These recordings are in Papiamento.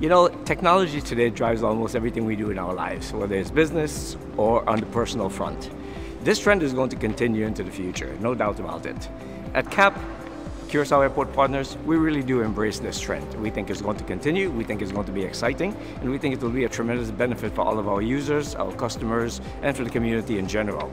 Technology today drives almost everything we do in our lives, whether it's business or on the personal front. This trend is going to continue into the future, no doubt about it. At CAP, Curaçao Airport Partners, we really do embrace this trend. We think it's going to continue, we think it's going to be exciting, and we think it will be a tremendous benefit for all of our users, our customers, and for the community in general.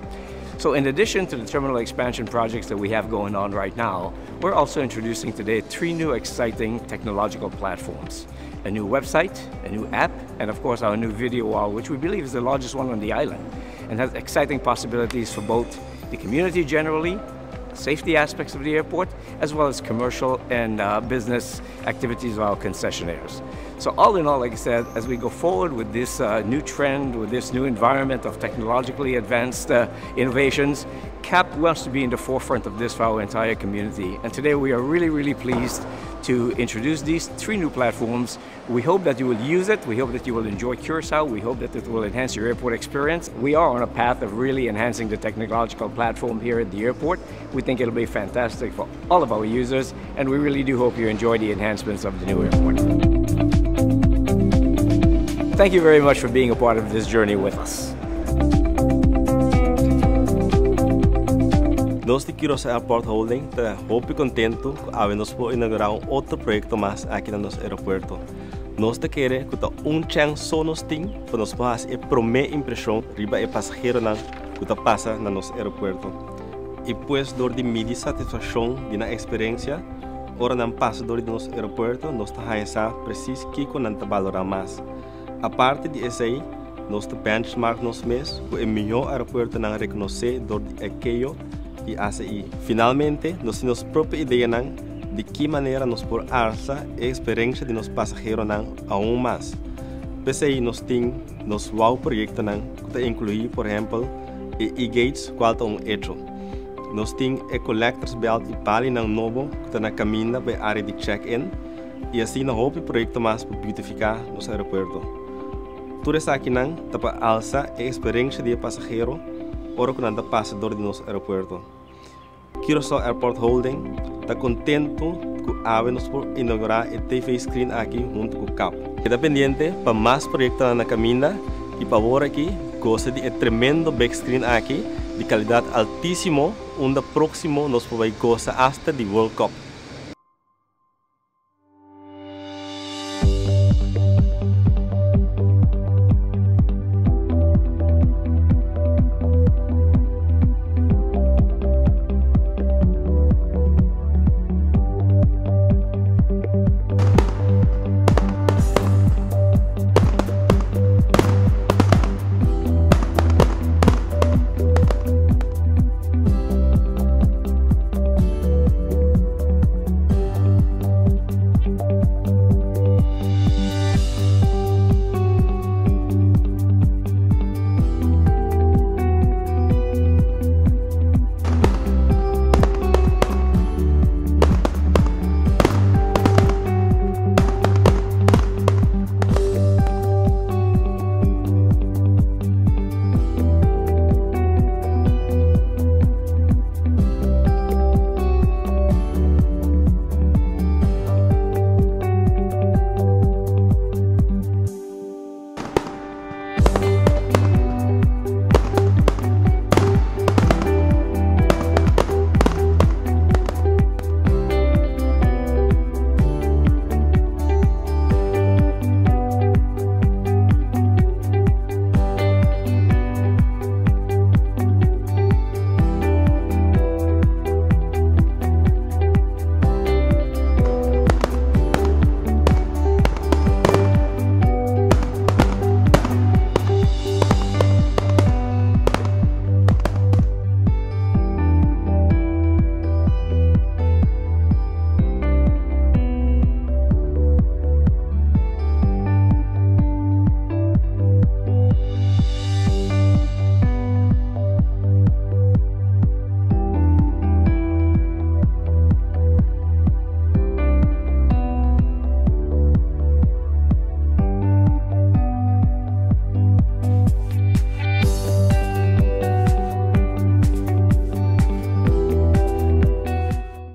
So in addition to the terminal expansion projects that we have going on right now, we're also introducing today three new exciting technological platforms. A new website, a new app, and of course our new video wall, which we believe is the largest one on the island, and has exciting possibilities for both the community generally, safety aspects of the airport, as well as commercial and business activities of our concessionaires. So all in all, like I said, as we go forward with this new trend, with this new environment of technologically advanced innovations, CAP wants to be in the forefront of this for our entire community. And today we are really, really pleased to introduce these three new platforms. We hope that you will use it. We hope that you will enjoy Curaçao. We hope that it will enhance your airport experience. We are on a path of really enhancing the technological platform here at the airport. We think it'll be fantastic for all of our users, and we really do hope you enjoy the enhancements of the new airport. Thank you very much for being a part of this journey with us. Nos di Curaçao Airport Holding ta hopi kontentu ku awe nos por inougurá un otro proyekto mas aki na nos aeropuerto. Nos ta kere ku ta un chèns so nos tin pa nos por hasi e promé impreshon riba e pasaheronan ku ta pasa na nos aeropuerto i pues dor di midi satisfakshon di nan eksperensia ora nan pasa dor di nos aeropuerto nos ta haña sa presis kiko nan ta balorá mas. Aparte di esei, nos ta benchmark nos mes ku e mihó aeropuertonan rekonosé dor di ICAO i ACI. Finalmente, nos tin nos propio ideanan di ki manera nos por alsa e eksperensha di nos pasaheronan aun mas. P'esei nos tin nos wow proyektonan ku ta inkluí por ehèmpel e e-gates kual ta un echo. Nos tin e collectors belt i palinan nobo ku ta na kaminda pa e área di check-in. I asina hopi proyekto mas pa beautifiká nos aeropuerto. Tur esakinan ta pa alsa e eksperensia di e pasahero ora ku nan ta pasa dor di nos aeropuerto. Curaçao Airport Holding ta kontentu ku awe nos por inougurá e TV screen aki huntu ku cap. Keda pendiente pa mas proyektonan na kaminda i pa awor aki gosa di e tremendo big screen aki di kalidat altísimo unda próksimo nos por bai gosa asta di World Cup.